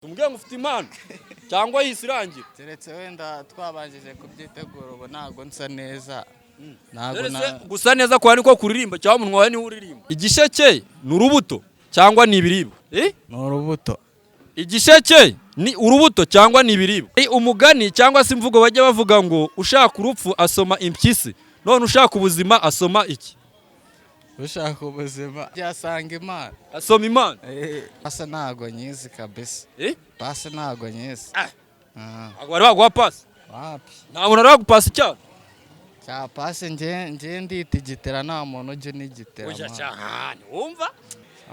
Tumubwire ngo ufite impano cyangwa yisi irangira? Keretse wenda twabanjije kubyitegura, ubu ntabwo nsa neza, ntabwo. Dore se, Na gusa neza kwa niko kuririmba cyangwa umunwa wawe niwo uririmba? Igisheke ni urubuto cyangwa ni ibiribwa? Eh? Ni urubuto. Igisheke ni urubuto cyangwa ni ibiribwa? Ni umugani cyangwa se imvugo bajya bavuga ngo ushaka urupfu asoma impyisi, none ushaka ubuzima asoma iki? Ushaka ubuzima byasanga Imana. Asoma Imana. Pasi ntabwo nyizi kabisa. Eh? Pasi ntabwo nyizi. Ah. Ah. Ntabwo bari baguha pasi? Wapi. Nta muntu ari bagupasa icyaha? Cya pasi, nge nditigitira, nta muntu ujya unigitira. Ujya Man. Cyane wumva.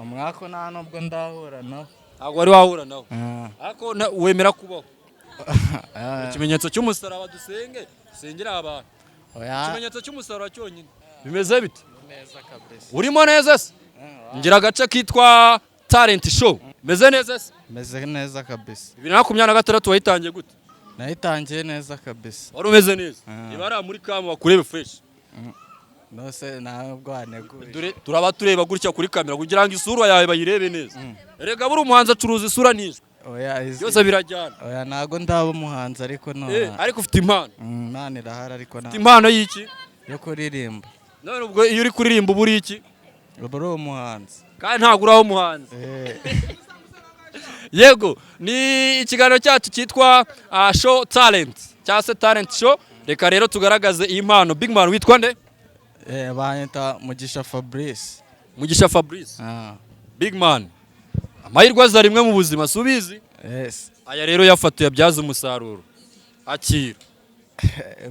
Umwaka nta nubwo ndahura nawe. Ntabwo wari wahura nawe? Ah. Ariko wemera kubaho? Ah. Ikimenyetso cy'umusaraba, dusenge, dusengere abantu. Oya. Ikimenyetso cy'umusaraba cyonyine. Bimeze bite? Neza kabisa. Urimo neza se? Ngira agace kitwa talent show. Meze neza se? Meze neza kabisa. 2026 wayitangiye gute? Nayitangiye neza kabisa. Wari umeze neza? Ah. Niba ari muri kamu bakurebe fresh. Nose ntabwo waneguye? Dore turaba tureba gutya kuri kamera kugira ngo isura yawe bayirebe neza. Erega buri umuhanzi acuruza isura n'ijwi. Oya, Byose birajyana. Oya, ntabwo ndaba umuhanzi ariko none. Ariko ufite impano? Impano irahari ariko Ufite nta impano y'iki? Yo kuririmba. None ubwo iyo uri kuririmba uba uri iki? Uba uri umuhanzi. Kandi ntabwo uraho umuhanzi. Eh. Yego, ni ikiganiro cyacu cyitwa show talent cyangwa se talent show. Reka rero tugaragaze iyi mpano. Big man, witwa nde? Banyita Mugisha Fabrice. Mugisha Fabrice. Ah. Big man, amahirwe aza rimwe mu buzima, si ubizi? Yes. Aya rero yafatuye abyaza umusaruro, akira.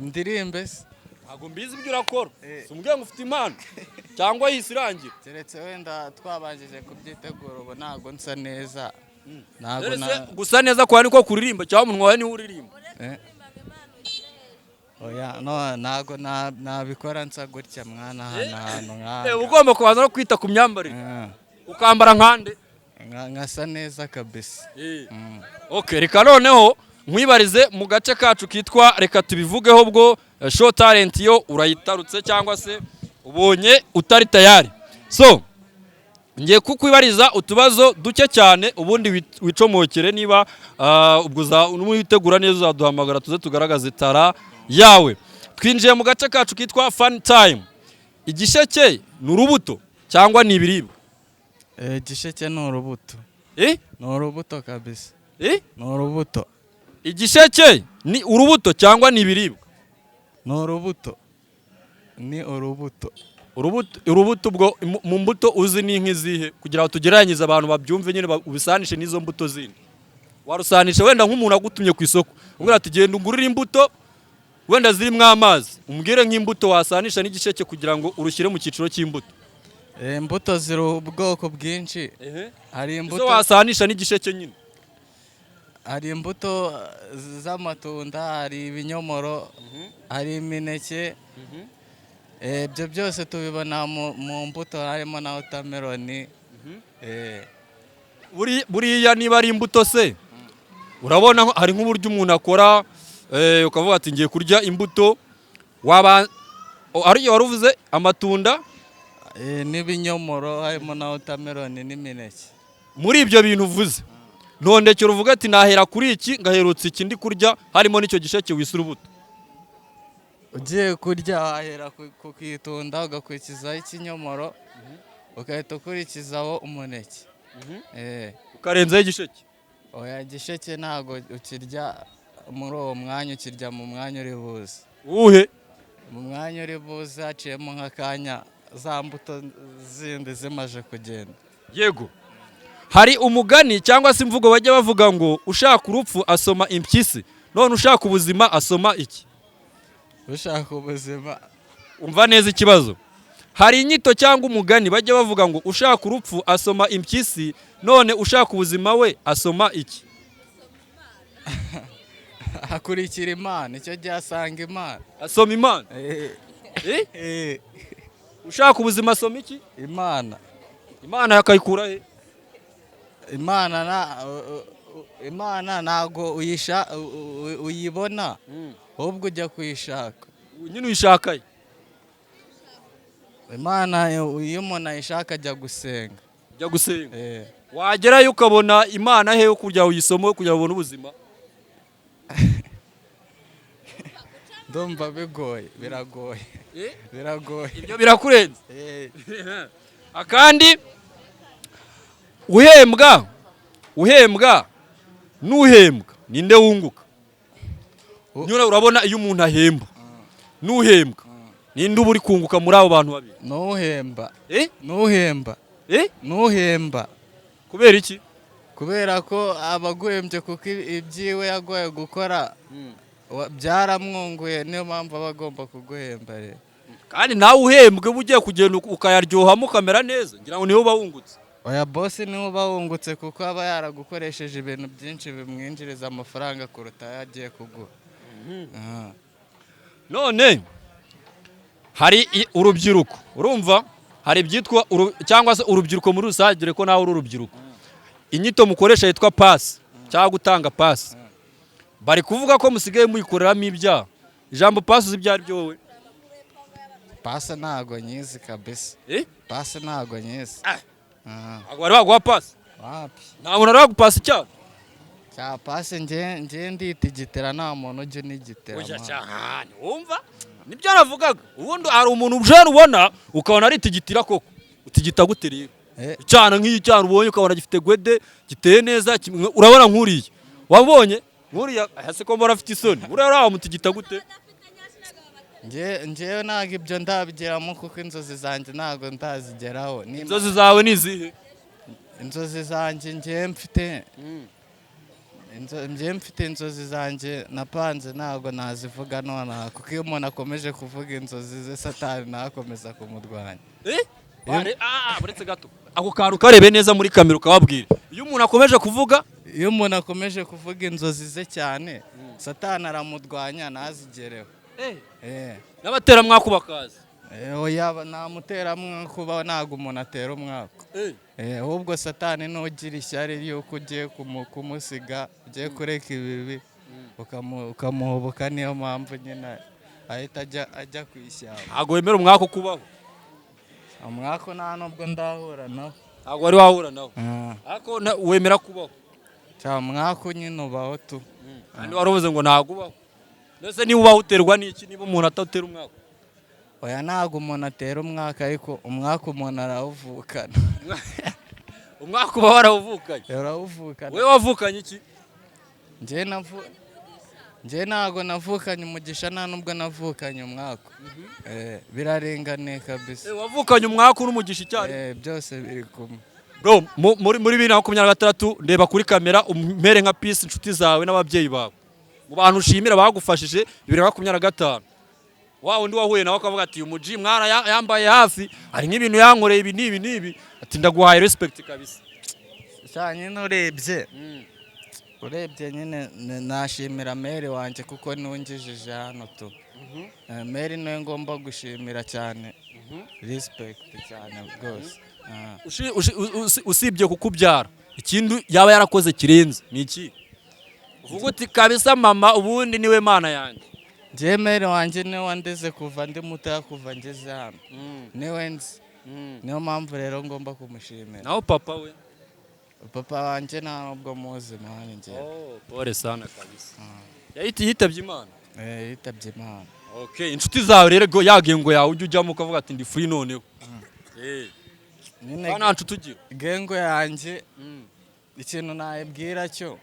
Ndirimbe se? Ntabwo mbizi ibyo urakora. Si umubwire ngo ufite impano cyangwa yisi irangira? Keretse wenda twabanjije kubyitegura, ubu ntabwo nsa neza, ntabwo. Dore se, Na gusa neza kwa niko kuririmba cyangwa umunwa wawe niwo uririmba? Oya, no ntabwo nabikora nsa gutya mwana, hano hantu Eh, ugomba kubanza no kwita ku myambarire. Ukambara nkande? Nkasa neza kabisa. Okay, reka noneho nkwibarize mu gace kacu kitwa reka tubivugeho. Bwo show talent yo urayitarutse cyangwa se ubonye utari tayari? So ngiye kukwibariza utubazo duke cyane, ubundi wicomokere. Niba ubwo witegura neza uzaduhamagara tuze tugaragaze talent yawe. Twinjiye mu gace kacu kitwa fun time. Igisheke ni urubuto cyangwa ni ibiribwa? Igisheke ni urubuto. Eh? Ni urubuto kabisa. Eh? Ni urubuto. Igisheke ni urubuto cyangwa ni ibiribwa? Ni urubuto, ni urubuto. Urubuto, urubuto. Ubwo mu mbuto uzi ni nk'izihe, kugira ngo tugereranyirize abantu babyumve nyine, ubisanishe n'izo mbuto zindi? Warusanisha wenda nk'umuntu agutumye ku isoko, ubwira ati genda ungurire imbuto wenda zirimo amazi, umbwire nk'imbuto wasanisha n'igisheke kugira ngo urushyire mu cyiciro cy'imbuto. Imbuto ziri ubwoko bwinshi. Hari Izo imbuto wasanisha n'igisheke nyine. Hari imbuto z'amatunda, hari ibinyomoro, hari imineke. Ibyo byose tubibona mu mbuto, harimo na watermelon. Buriya niba ari imbuto se, urabona hari nk'uburyo umuntu akora, ukavuga ati ngiye kurya imbuto, waba ari wari uvuze amatunda? N'ibinyomoro, harimo na watermelon n'imineke. Muri ibyo bintu uvuze, ntondekera uvuga ati nahera kuri iki ngaherutse iki ndi kurya, harimo n'icyo gisheke wise urubuto. Ugiye kurya wahera ku itunda, ugakurikizaho ikinyomoro, ugahita ukurikizaho umuneke. Ukarenzaho igisheke? Oya, igisheke ntabwo ukirya muri uwo mwanya, ukirya mu mwanya uri buze. Uwuhe? Mu mwanya uri buze haciyemo nk'akanya, za mbuto zindi zimaze kugenda. Yego, hari umugani cyangwa se imvugo bajya bavuga ngo ushaka urupfu asoma impyisi, none ushaka ubuzima asoma iki? Ushaka ubuzima. Umva neza ikibazo. Hari inyito cyangwa umugani bajya bavuga ngo ushaka urupfu asoma impyisi, none ushaka ubuzima we asoma iki? Akurikira Imana, icyo gihe asanga Imana. Asoma Imana? Eh. Eh? Eh. Ushaka ubuzima asoma iki? Imana. Imana yakayikura he? Imana ntabwo uyisha uyibona, ahubwo ujya kuyishaka. Nyine uyishakaye? Imana iyo umuntu ayishaka ajya gusenga. Ujya gusenga? Eh. Wagerayo ukabona Imana hehe kugira ngo uyisome, kugira ngo ubone ubuzima? Ndumva bigoye, biragoye, biragoye. Ibyo birakurenze. Eh. Akandi, uhembwa n'uhembwa, ninde wunguka? Nyura urabona, iyo umuntu ahemba n'uhembwa, ninde uba uri kunguka muri abo bantu babiri? Nuhemba. Eh? Nuhemba. Eh? Nuhemba. Kubera iki? Kubera ko abaguhembye, kuko ibyiwe yagoye gukora byaramwunguye, niyo mpamvu aba agomba kuguhemba rero. Kandi nawe uhembwe uba ugiye kugenda ukayaryohamo, ukamera neza, ngira ngo niwe uba wungutse. Oya, boss niwe uba wungutse, kuko aba yaragukoresheje ibintu byinshi bimwinjiriza amafaranga kuruta ayo agiye kuguha. Ah. None hari urubyiruko, urumva hari ibyitwa cyangwa se urubyiruko muri rusange, dore ko nawe uri urubyiruko, inyito mukoresha yitwa pasi cyangwa gutanga pasi, bari kuvuga ko musigaye muyikoreramo ibyaha. Ijambo pasi uzi ibyo ari byo wowe? Pasi ntago nyizi kabisa. Eh? Pasi ntago nyizi. Ah. Ah. Ntabwo bari baguha pasi? Wapi. Nta muntu ari bagupasa icyaha? Cya pasi, nge nditigitira, nta muntu ujya unigitira. Oya. Man. Cyane, wumva nibyo navugaga. Ubundi hari umuntu ujene ubona ukabona aritigitira koko. Utigita gute rero? Eh. Icyana, nk'iyo icyana ubonye ukabona gifite gwede, giteye neza, urabona nk'uriya wabonye, nk'uriya ese ko mbona afite isoni, uriya uriya wamutigita gute? Ngewe ntabwo ibyo ndabigeramo, kuko inzozi zanjye ntabwo ndazigeraho. Inzozi zawe ni izihe? Inzozi zanjye, ngewe mfite inzozi zanjye napanze, ntabwo nazivuga nonaha, kuko iyo umuntu akomeje kuvuga inzozi ze, Satani nawe akomeza kumurwanya. Eh? Ah, uretse gato, ako kantu karebe neza muri kamera ukababwira, iyo umuntu akomeje kuvuga? Iyo umuntu akomeje kuvuga inzozi ze cyane, Satani aramurwanya ntazigereho. Eh. N'abateramwaku bakaza. Eh, oya, nta kuba, ntabwo umuntu atera umwaku. Eh, ahubwo Satani nugira ishyari ry'uko ugiye kumusiga, ugiye kureka ibibi, ukamuhubuka, niyo mpamvu nyine ahita ajya ku ishyamba. Ntabwo wemera umwaku kubaho? Umwaku nta nubwo ndahura nawo. Ntabwo wari wahura nawe? Ah. Ariko wemera kubaho? Cya mwaku nyine ubaho tu. Kandi wari uvuze ngo ntabwo ubaho. Mbese niba ubaho uterwa n'iki, niba umuntu atatera umwaku? Oya, ntabwo umuntu atera umwaku, ariko umwaku umuntu arawuvukana. Umwaku uba warawuvukanye? Arawuvukana. Wowe wavukanye iki? Njye ntabwo navukanye umugisha, nta nubwo navukanye umwaku. Eh, biraringaniye kabisa. Eh, wavukanye umwaku n'umugisha icyarimwe? Eh, byose biri kumwe. Bro, muri 2026, ndeba kuri kamera, umpere nka peace inshuti zawe n'ababyeyi bawe, mu bantu ushimira bagufashije 2025, wa undi wahuye nawe akavuga ati: "Uyu muji mwana yambaye hafi, hari nk'ibintu yankoreye ibi n'ibi n'ibi," ati: "Ndaguhaye respect kabisa." Sha, nyine urebye nyine nashimira mère wanjye, kuko niwe ungejeje hano tu. Eh, mère niwe ngomba gushimira cyane, respect cyane rwose. Ah. Usibye kukubyara, ikindi yaba yarakoze kirenze ni iki, uvuga uti: "Kabisa mama ubundi niwe Mana yanjye"? Njyewe mère wanjye niwe wandeze kuva ndi mutoya, kuva ngeze hano niwe nzi, niyo mpamvu rero ngomba kumushimira. Naho papa we? Papa wanjye nta nubwo muzi, mwana, njyewe. Oh, pole sana kabisa. Yahita yitabye Imana? Eh, yitabye Imana. Okay, inshuti zawe rero, go ya gang yawe ujya ujyamo ukavuga ati: "Ndi free noneho." Eh, Nyine nta nshuti ugira? Gang yanjye, ikintu nayibwira cyo,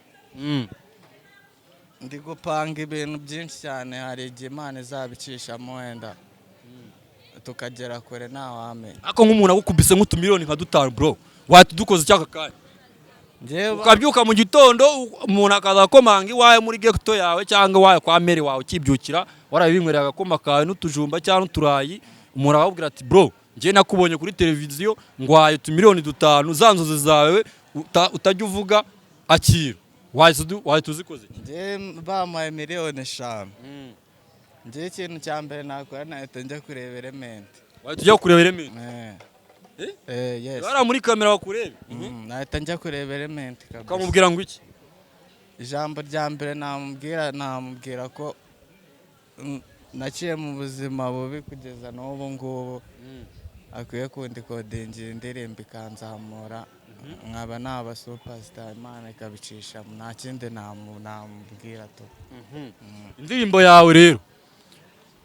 ndi gupanga ibintu byinshi cyane, hari igihe Imana izabicishamo, wenda tukagera kure, ntawamenya. Ariko nk'umuntu agukubise nk'utumiliyoni nka dutanu, bro, wahita udukoze icyaka kanya? Njyewe Ukabyuka mu gitondo, umuntu akaza akomanga iwawe muri geto yawe cyangwa iwawe kwa mère wawe, ukibyukira warabinywereye agakoma kawe n'utujumba cyangwa n'uturayi, umuntu akakubwira ati: "Bro, njye nakubonye kuri televiziyo, ngwaye utumiliyoni dutanu, za nzozi zawe utajya uvuga, akira." Wahita uzikoze iki? Njyewe bampaye miliyoni 5, njyewe ikintu cya mbere nakora, nahita njya kureba Element. Wahita ujya kureba Element? Eh. Eh? Eh, yes. Hariya muri kamera bakurebe? Nahita njya kureba Element kabisa. Ukamubwira ngo iki? Ijambo rya mbere namubwira, namubwira ko naciye mu buzima bubi kugeza n'ubu ngubu, akwiye kundikodingira indirimbo ikanzamura. Nkaba naba superstar, Imana ikabicisha, nta kindi namubwira tu. Indirimbo yawe rero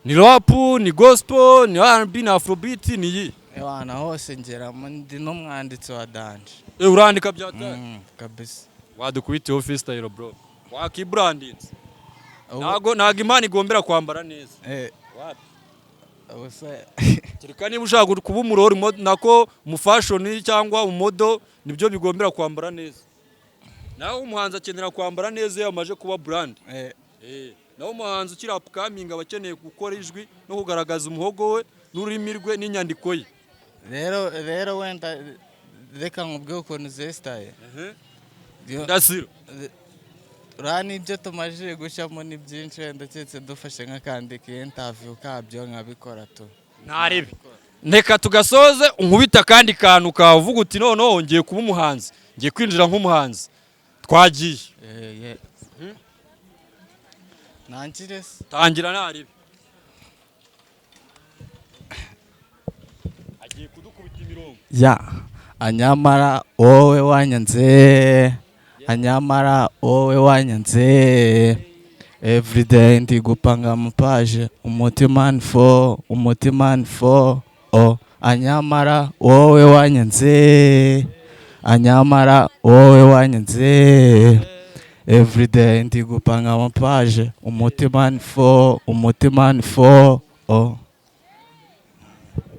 ni rap, ni gospel, ni R&B, ni afrobeat, ni iyi? Ewana, hose ngeramo, ndi n'umwanditsi wa danger. Eh, urandika bya tari? Kabisa. Wadukubitiyeho freestyle, bro, wakibrandinze. Ntago Imana igombera kwambara neza. Wapi? Ubu se? Kereka niba ushaka kuba umurori nako umufashion cyangwa umodel, nibyo bigombera kwambara neza. Nawe umuhanzi akenera kwambara neza iyo amaze kuba brand. Naho umuhanzi ukiri upcoming aba akeneye gukora ijwi no kugaragaza umuhogo we n'ururimi rwe n'inyandiko ye. Rero wenda reka nkubwire ukuntu zesitaye. Ndasiro. Uriya n'ibyo tumajije gucamo ni byinshi, wenda keretse dufashe nk'akandi interview kabyo nkabikora tu. Ntarebe, reka tugasoze unkubita akandi kantu kawe uvuga uti: "Noneho ngiye kuba umuhanzi, ngiye kwinjira nk'umuhanzi." Twagiye. Eh, nangire se? Tangira, ntarebe, agiye kudukubita imirongo. Ya, anyamara wowe wanyanze, anyamara wowe wanyanze, everyday ndi gupanga amapaje, umutima ni fo, umutima ni fo, oh. Anyamara wowe wanyanze, anyamara wowe wanyanze, everyday ndi gupanga amapaje, umutima ni fo, umutima ni fo, oh.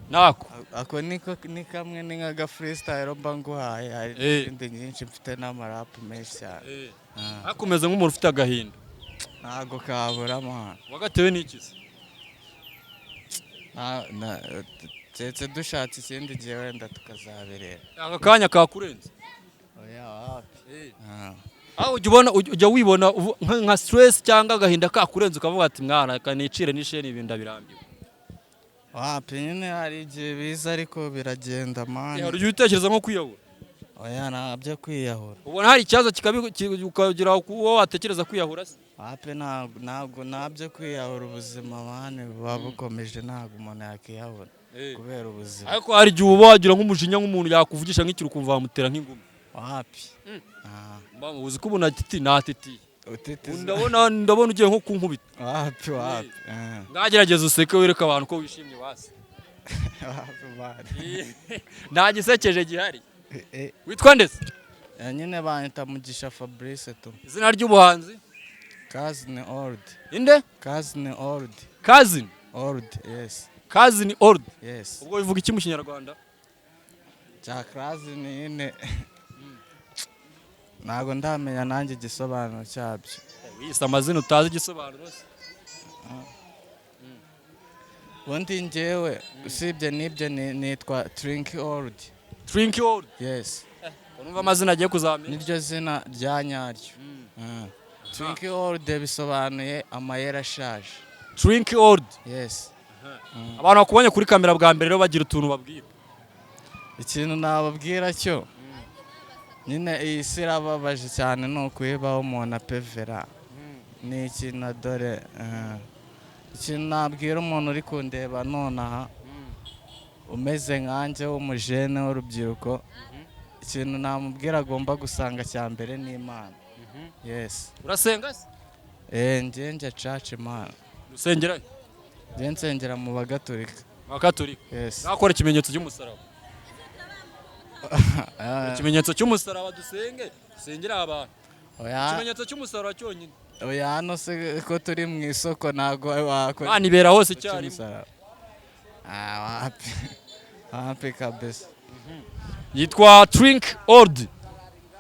Nako. Ako niko ni kamwe, ni nk'aga freestyle mba nguhaye, hari n'izindi nyinshi, mfite n'amarapu menshi cyane. Ah. Ariko umeze nk'umuntu ufite agahinda. Ntago kabura, man. Wagatewe n'iki se? Keretse dushatse ikindi gihe wenda tukazabireba. Aka kanya kakurenze? Oya, wapi. Ah. Aho ujya ubona, ujya wibona nka stress cyangwa agahinda kakurenze, ukavuga ati: "Mwana, reka nicire n'isheni, ibi ndabirambiwe"? Wapi nyine, hari igihe biza ariko biragenda, man. Hari igihe utekereza nko kwiyahura? Oya, ntabyo kwiyahura. Ubona hari ikibazo ukagera kuba watekereza kwiyahura se? Wapi, ntabwo ntabyo kwiyahura. Ubuzima, man, buba bukomeje, ntabwo umuntu yakiyahura kubera ubuzima. Ariko hari igihe uba wagira nk'umujinya, nk'umuntu yakuvugisha nk'ikintu ukumva wamutera nk'ingumi. Wapi. Ah. Mba uzi ko ubu natiti natitiye. Utitiza. Ndabona ugiye nko kunkubita. Wapi, wapi. Ah. Ngagerageza useke, wereke abantu ko wishimye wasi. Wapi, man. Nta gisekeje gihari. Eh, Witwa ndetse? Nyine banyita Mugisha Fabrice tu. Izina ry'ubuhanzi? Cousin Old. Inde? Cousin Old. Cousin? Old, yes. Cousin Old? Yes. Ubwo bivuga iki mu Kinyarwanda? Cya cousin nyine, ntabwo ndamenya nanjye igisobanuro cyabyo. Wiyise amazina utazi igisobanuro se? Ubundi njyewe usibye n'ibyo nitwa Trinky Old. Trinky Old? Yes. Urumva amazina agiye kuzamenya. Niryo zina rya nyaryo. Trinky Old bisobanuye amayeri ashaje. Trinky Old? Yes. Abantu bakubonye kuri kamera bwa mbere rero, bagira utuntu babwira. Ikintu nababwira cyo nyine, iyi si irababaje cyane, ni ukuyibaho umuntu apevera ni ikintu. Dore ikintu nabwira umuntu uri kundeba nonaha umeze nkanjye w'umujene w'urubyiruko, ikintu namubwira agomba gusanga cya mbere ni Imana, yes. Urasenga se? Eh, njye njya church, Imana. Usengera he? Njye nsengera mu Bagatulika. Abakatolika? Yes. Nakora ikimenyetso cy'umusaraba. Ah, Ikimenyetso cy'umusaraba, dusenge, dusengere abantu. Oya. Ikimenyetso cy'umusaraba cyonyine. Oya, hano se ko turi mu isoko, ntabwo wakora Imana ibera hose icyarimwe. cy'umusaraba. Ah, wapi, wapi kabisa. Yitwa Trink Old.